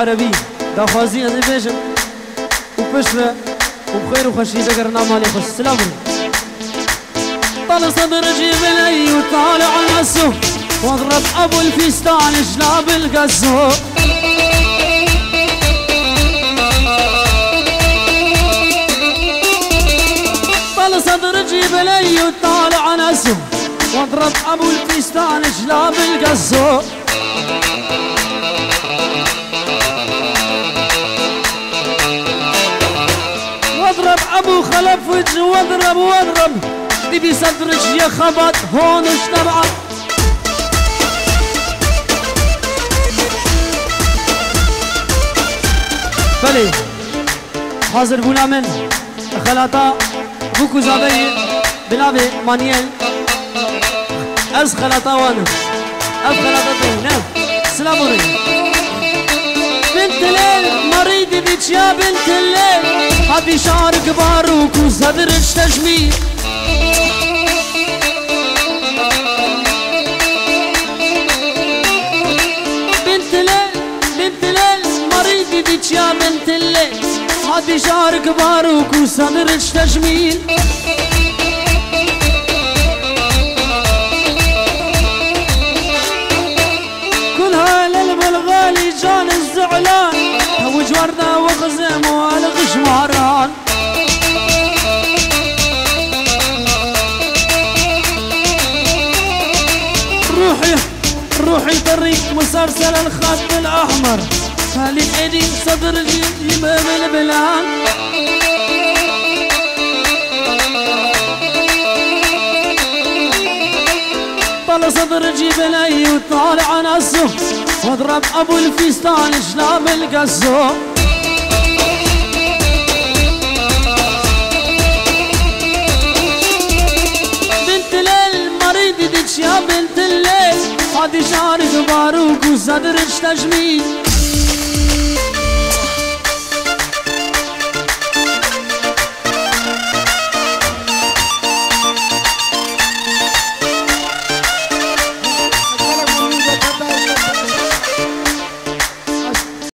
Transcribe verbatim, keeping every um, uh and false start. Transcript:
Erebî, daxwazî ez ê bêjim û piştre û bi xêr û xweşî bigerin nav malê xwe. Silav. طال صدر جيب لي وطالع نسو، واضرب ابو الفستان جلاب القزو. طال صدر جيب لي وطالع نسو، واضرب ابو الفستان جلاب القزو. واضرب ابو خلف وجه، واضرب، واضرب. دبي صدرج يا خبط هون اجتمع. بلي. Hazir bûna min xelata bûk û zaveyê bi navê Maniyel. Ez xelata wan im. Ev xelata te ne. Silav û rê. Bintilê, marî didî çiya bintilê. Hatî şar kibar û ku sedr tejmî. Bintilê, bintilê, marî didî çiya bintilê. Hatî şar kibar û ku sedr tejmîl. كلها للبلغالي جان الزعلان. توج وردة وخزم والغشماران. روحي، روحي طريق مسلسل الخط الأحمر. خلي ايدي صدر جيب البلان. طلع صدر جيب لي وطالع نسو، واضرب ابو الفستان جلاب القزو. بنت الليل مريض ديك يا بنت الليل، هادي شعرك باروك وصدرك تجميل.